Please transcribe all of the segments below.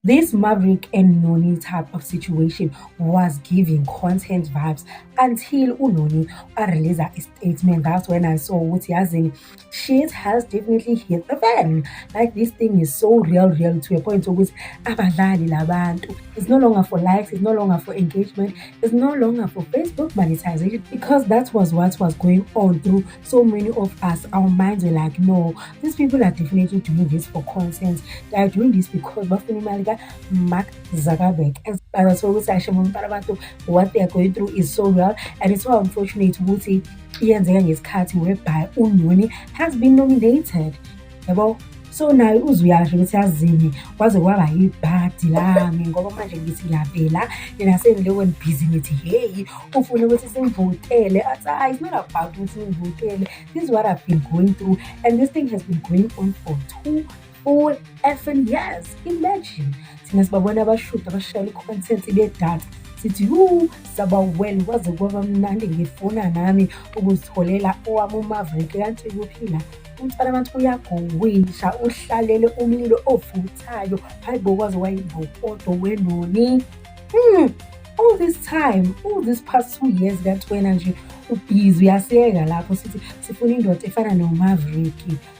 This Maverick and Noni type of situation was giving content vibes until uNoni released a statement. That's when I saw ukuthi yazini, shit has definitely hit the fan. Like, this thing is so real, real to a point ukuthi abadlali labantu. It's no longer for likes, it's no longer for engagement, it's no longer for Facebook monetization, because that was what was going on through so many of us. Our minds were like, "No, these people are definitely doing this for content. They are doing this because bafuna imali ka-Mark Zuckerberg." As ukuthi asho abantu, what they are going through is so real, and it's so unfortunate ukuthi iyenzeka ngesikhathi whereby uNoni has been nominated, yabo. So naye uze uyasho ukuthi yazini, kwaze kwaba yibhadi lami ngoba manje ngithi ngiyavela nina seniloko nibhizi nithi, "Hey, ufuna ukuthi simvotele." Athi, "Hayi, it's not about ukuthi ngivotele. This is what I've been going through, and this thing has been going on for 2 full effing years." Imagine, thina sibabona abashuda abashayela i-content bedansa, sithi, "Yu saba well, kwaze kwaba mnandi, ngifuna nami ukuzitholela owami uMaverick." Kanti kuphila umntwana abantu uyagowisha, uhlalele umlilo ovuthayo. Hayi bo, kwaze wayimbokodo wenoni. All this time, all this past 2 years, kanti wena nje ubhizi uyasiyeka lapho sithi sifuna indoda efana noMaverick,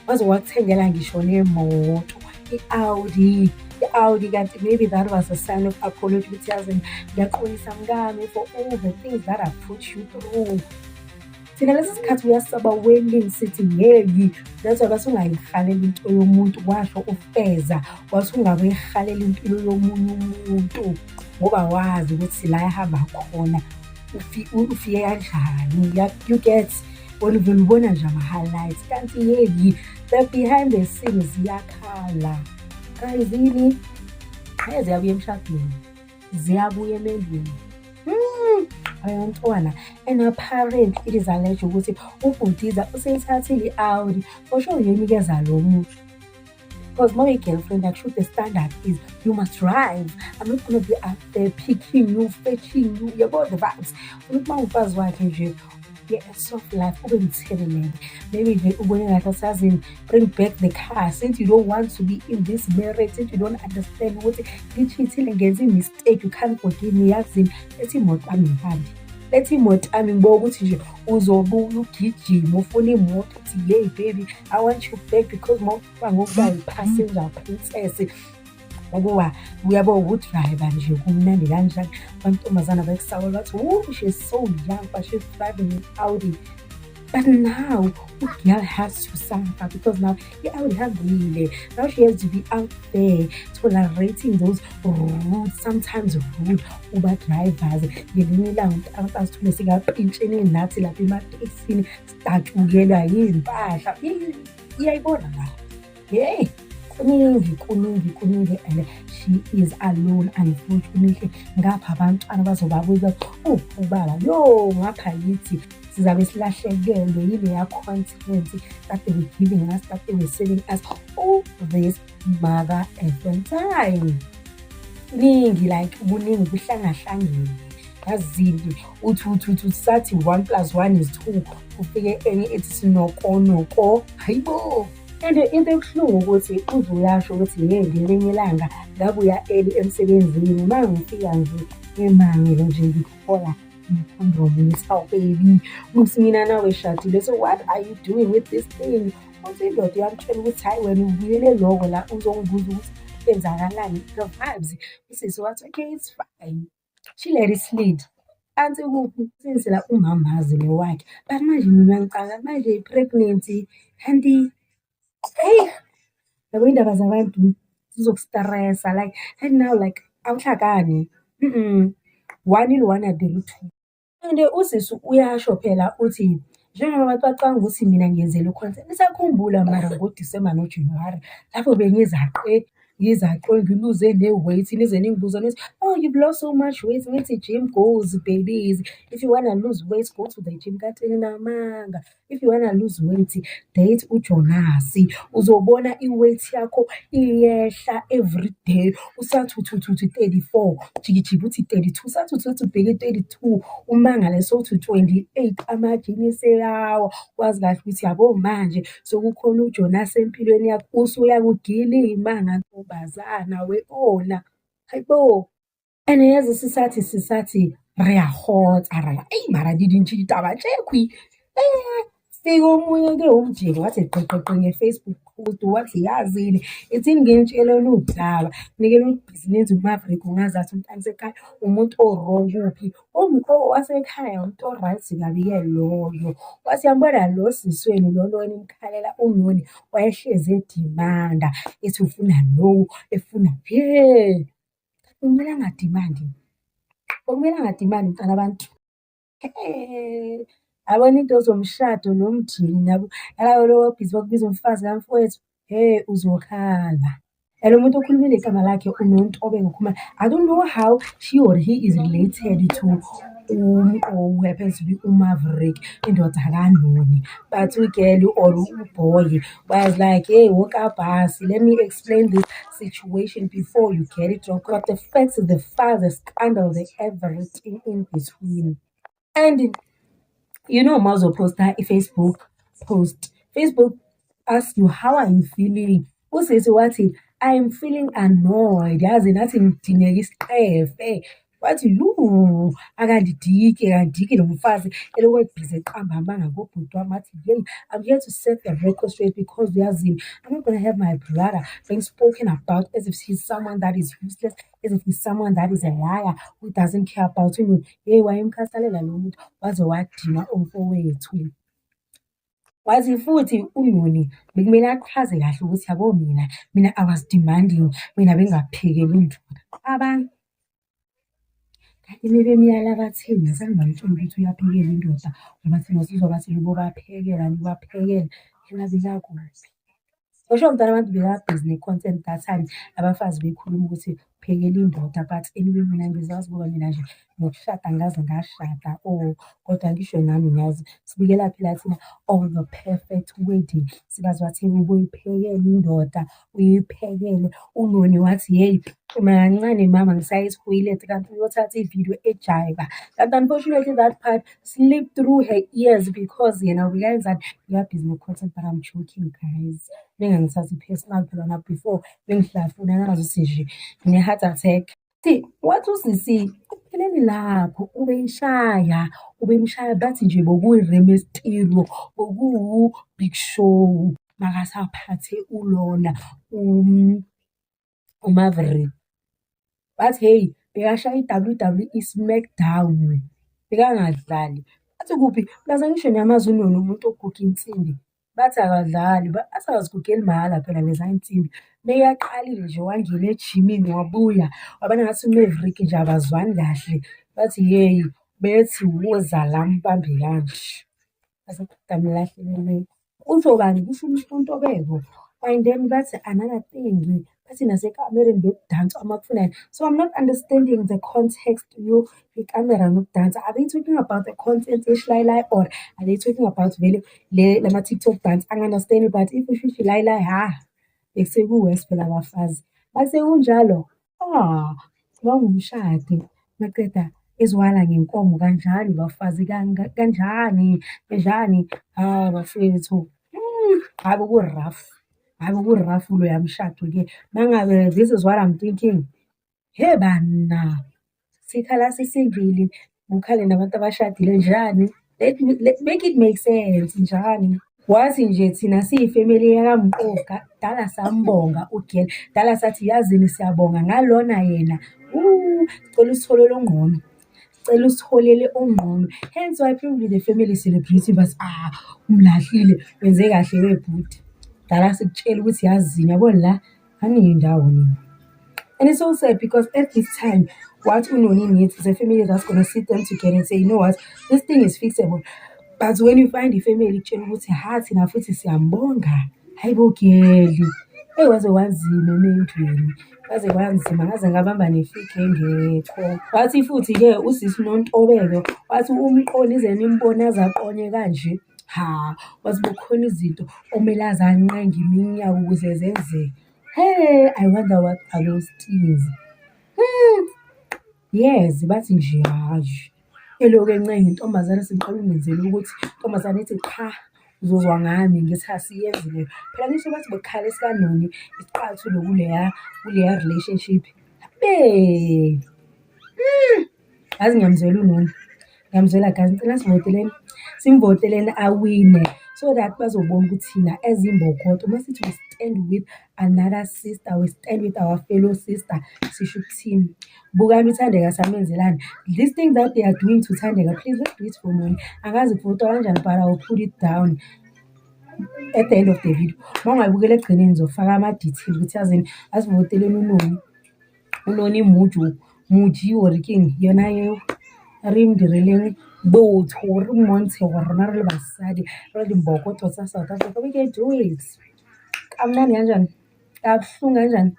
waze wakuthengela ngisho nemoto, i-Audi, i-Audi. Kanti maybe that was a sign of apology ukuthi, "Yazi, ngiyaxolisa mkami for all the things that I've put you through." Thina lesi sikhathi uyasaba weling, sithi yeyi, that's why base ungayihalela into yomuntu. Kwasho uFeza, wathi ungabe uyihalela impilo yomunye umuntu ngoba wazi ukuthi la ehamba khona ufike kanjani. You get, wena uvele ubona nje ama-highlights, kanti yeyi, the behind the scenes ziyakhala. Guys, yini, ziyabuya emshadweni, ziyabuya emendweni. Abantwana, and apparently it is alleged ukuthi ubhutiza useyithathile i-Audi, for sure uyoyinikeza lo muntu. Because my girlfriend, actually, the standard is you must drive. I'm not gonna be out there picking you, fetching you. Yabo, the vibes. Ufuna ukuba umfazi wakhe nje, yeah, soft life, ube mthelelele. Maybe nje ubone kahle, sazini, bring back the car since you don't want to be in this marriage, since you don't understand ukuthi ngi-cheat-ile, ngenze i-mistake, you can't forgive me. Yazini, lethi imoto yami ngihambe. Lethi imoto yami, ngibuka ukuthi nje uzobuya ugijima ufuna imoto, uthi, "Hey baby, I want you back," because mawucabanga ukuba yi-passenger princess, ukuba uyabo uku-drive nje kumnandi kanjani. Amantombazana bekusawela bathi, "Oh, she's so young, but she's driving an Audi." But now girl has to suffer because now i-Audi ihambile. Now she has to be out there tolerating those rude, sometimes rude Uber drivers. Ngelinye ilanga umuntu azithole sikapintshene nathi lapha ematekisini, sidatshukelwa yiy'mpahla. Iyayibona la, hey, kuningi, kuningi, kuningi, and she is alone, unfortunately. Ngapha abantwana bazobabuza, "Oh, ubaba yo." Ngapha yithi sizabe silahlekelwe yileya content that they were giving us, that they were selling us all this mother effing time. Kuningi, like, kuningi kuhlangahlangene. Yazini, uthi uthi uthi sathi one plus one is two, kufike enye ethi sinokonoko. Hayibo. And into ebuhlungu ukuthi uze uyasho ukuthi, "Hey, ngelinye ilanga ngabuya early emsebenzini, uma ngifika nje ngimangele nje ngithola ikhondomu." Ngithi, "Hawu baby, uthi mina nawe shadile, so what are you doing with this thing?" Uthi indoda iyamtshela ukuthi, "Hhayi, wena ubuyele loko la uzongibuza ukuthi kwenzakalani." The vibes. Usisi wathi, "Okay, it's fine." She let it slid. Kanti kuphi sinsila umamazi lo wakhe. But manje mina ngicabanga manje i-pregnancy kanti, hey, yabo, iy'ndaba zabantu zizoku-stress-a, like, and now, like, awuhlakani. One in one adela u-two. And usisi uyasho phela, uthi njengoba abantu bacabanga ukuthi mina ngiyenzela i-content. Nisakhumbula mara ngoDisemba noJanuwari lapho bengizaqe ngizaqe ngi-lose ne-weight, nize ningibuza nithi, "Oh, you've lost so much weight." Ngithi, "Gym goals, babies. If you wanna lose weight, go to the gym." Kanti ninamanga. If you wanna lose weight, date uJonasi. Uzobona i-weight yakho iyehla everyday. Usathi uthi uthi uthi 34, jiki jiki uthi 32, usathi uthi uthi ubheke 32, umangale sowuthi 28, amajini seyawa. Wazi kahle ukuthi yabo manje sekukhona uJonasi empilweni yakho, usuyakugila iy'manga ntombazana we ona. Hayibo! And yazi sisathi re a kgotsa ra eyi mara di dintši ditaba tše khwi. Fika omunye-ke umjiki wathi gqi gqi gqi nge-Facebook post wathi yazini, ithini nginitsheleni udaba, nikele ibhizinisi uMaverick ungazathi umntanasekhaya umuntu o-wrong kuphi. Owasekhaya umuntu o-right kabi-ke loyo. Wathi uyambona lo sisi wenu lona enimkhalela uNoni, wayehlezi e-demand-a, ethi ufuna lo, efuna he. Bekumele anga-demand-i, bekumele anga-demand-i mntanabantu. He, yabona into zomshado nomndeni nabo nalabo o-busy bakubiza umfazi kamfowethu, he uzokhala. And umuntu okhulumile igama lakhe uNontobeko Khumalo. I don't know how she or he is related to Umqo who happens to be uMaverick, indoda kaNoni. But u-girl or u-boy was like, "Hey, woke basi, let me explain this situation before you get it wrong." Got the facts, the files, the scandal, the everything in between. And you know, mawuzo-post-a i-Facebook post, Facebook ask you, "How are you feeling?" Usisi wathi, "I'm feeling annoyed." Yazi nathi ngidineka isiqefe. Wathi, "Lu, akandidiki, akandidiki lo mfazi elokhu e-busy eqamba amanga ngobhuti wami." Wathi, "Yeyi, I'm here to set the record straight because uyazini, I'm not gonna have my brother being spoken about as if he's someone that is useless, as if he's someone that is a liar, who doesn't care about you." Yeyi, wayemkhathalela lo muntu waze wadinwa umfowethu. Wathi futhi uNoni bekumele achaze kahle ukuthi yabo mina I was demanding, mina bengingaphekeli indoda. Cabanga. Kanti bebemyala bathini? Azange bamtshele ukuthi uyaphekela indoda ngoba thina sizwa bathi nibobaphekela, nibaphekela. Yena bekakuphi? For sure mntwana wabantu beka-busy ne-content that time, abafazi bekhuluma ukuthi phekela indoda, but anyway mina ngizazi ngoba mina nje nokushada angikaze ngashada oh, kodwa ngisho nami ngiyazi. Sibukela phela thina all the perfect wedding, sibazi bathi uboyiphekela indoda, uyiphekele. UNoni wathi, "Hheyi, phuma kancane mama ngisaya ethoyilethi," kanti uyothatha ividiyo ejayiva. Kanti unfortunately that part slipped through her ears because yena bekayenzani, beka-busy ne-content. But I'm joking, guys. Ningangithathi personal phela na before bengihlafuna nangazuthi nje ngine-heart attack. Wathi usisi ekupheleni lapho ubeyishaya, ubemshaya bathi nje bokuyi-Rey Mysterio, bokuwu-Big Show makasaphathe ulona uMaverick. Bathi hheyi, bekashaya i-WWE Smackdown, bekangadlali. Bathi kuphi? Plus angisho niyamazi uNoni umuntu oguga insimbi. Bathi akadlali, bathi akazigugeli mahhala phela leza y'nsimbi. Mekaqalile nje wangena ejimini wabuya, wabona ngathi uMaverick nje abazwani kahle. Bathi yeyi, bethi woza la ambambe kanje. Wase amlahlele le. Kusho bani? Kusho uNtobeko. And then bathi another thing, bathi nasekamereni bekudanswa uma kufuna. So I'm not understanding the context yekamera nokudansa. Are they talking about the content yeshilayilayi or are they talking about vele le lama-TikTok dance? Angi-understand-i but if usho ishilayilayi, hha, bekuseku-worse phela abafazi. Mase kunjalo, ah, wangumshado maqeda ezwakala ngenkomo kanjani bafazi, kanjani, kanjani? Ha bafethu, hhayi beku-rough, hhayi beku-rough loya mshado-ke. Mangabe this is what I'm thinking, he banna, sikhala sisingili, kukhale nabantu abashadile njani? Let me, let make it make sense, njani? Wathi nje thina siyi-family yakaMqoka, kudala sambonga u-girl, kudala sathi yazini siyabonga ngalona yena, sicela usitholele ongqono, sicela usitholele ongqono. Hence why probably the family celebrating but ah, umlahlile, wenze kahle webhuti. Kudala sikutshela ukuthi yazini yabo la, aniyindawo nina. And it's so sad because at this time, what uNoni needs is a family that's gonna sit them together and say, "You know what, this thing is fixable." But when you find i-family ikutshela ukuthi ha thina futhi siyambonga, hayi bo girl, eyi waze wanzima emendweni, kwaze kwanzima ngaze ngabamba nefigi engekho. Wathi futhi-ke usisi uNontobeko, wathi umqondo nize nimbone aze aqonye kanje, ha, wathi kukhona izinto okumele aze anqenge iminyaka ukuze zenzeke. Hey, I wonder what are those things. Yes, bathi nje hhayi, elokhu encenga intombazane siqala ungenzeli ukuthi intombazane ithi qha, uzozwa ngami ngithi asiyenzi leyo. Phela ngisho bathi bekukhala esikaNoni isiqathulo kuleya relationship. Be. Yazi ngiyamzwela uNoni, ngiyamzwela guys, ngicela sivoteleni, simvoteleni awine so that bazobona ukuthi thina as imbokodo uma sithi we stand with another sister, we stand with our fellow sister, sisho ukuthini. Bukani uThandeka samenzelani. This thing that they are doing to Thandeka, please let's do it for Noni. Angazi kuvotwa kanjani, but I will put it down at the end of the video. Uma ungayibukela ekugcineni ngizofaka ama-detail ukuthi yazini asivoteleni uNoni. UNoni Muju, Muji or keng yona eo re mo direleng botho, re mmontshe hore rona re le basadi, re le dimbokodo tsa South Africa, we can do it. Kamnandi kanjani? Kabuhlungu kanjani?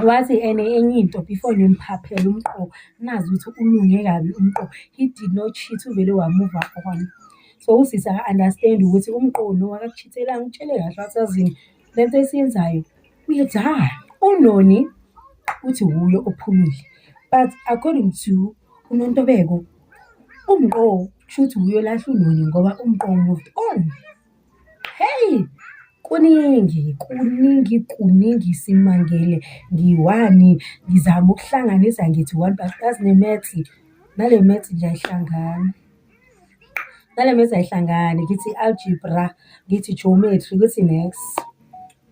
Wathi ene enye into before nimphaphele umqo, nazi ukuthi ulunge kabi umqo. He did not cheat, uvele wa-move on. So usisi aka-understand ukuthi umqo no akaku-cheat-elanga, utshele kahle wathi yazini le nto esiyenzayo uyajaha. UNoni uthi wuye ophumile, but according to uNontobeko, umqo kushuthi wuye olahla uNoni ngoba umqo moved on. Hey, kuningi, kuningi, kuningi simangele ngiyi-one, ngizama ukuhlanganisa ngithi one plus plus ne-maths, nale maths nje ayihlangani. Nale maths ayihlangani, ngithi algebra, ngithi geometry, ngithi next.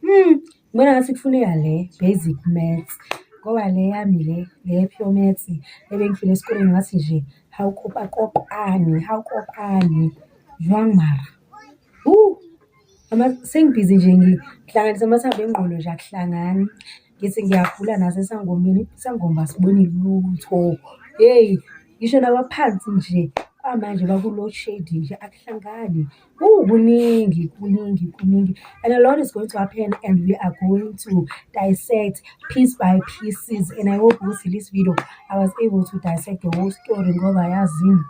Ngibona ngathi kufuneka le basic maths, ngoba le yami le, le pure maths ebengifile esikoleni ngathi nje hawu kopakopani, hawu kopani, jwang mara. Sengibhizi nje ngihlanganisa amathambo engqondo nje akuhlangani. Ngithi ngiyagula nasesangomeni, isangoma asiboni lutho. Hheyi, ngisho nabaphansi nje kwamanje baku-load shedding nje akuhlangani. Kuningi, kuningi, kuningi and a lot is going to happen and we are going to dissect piece by pieces, and I hope ukuthi this video I was able to dissect the whole story ngoba yazini.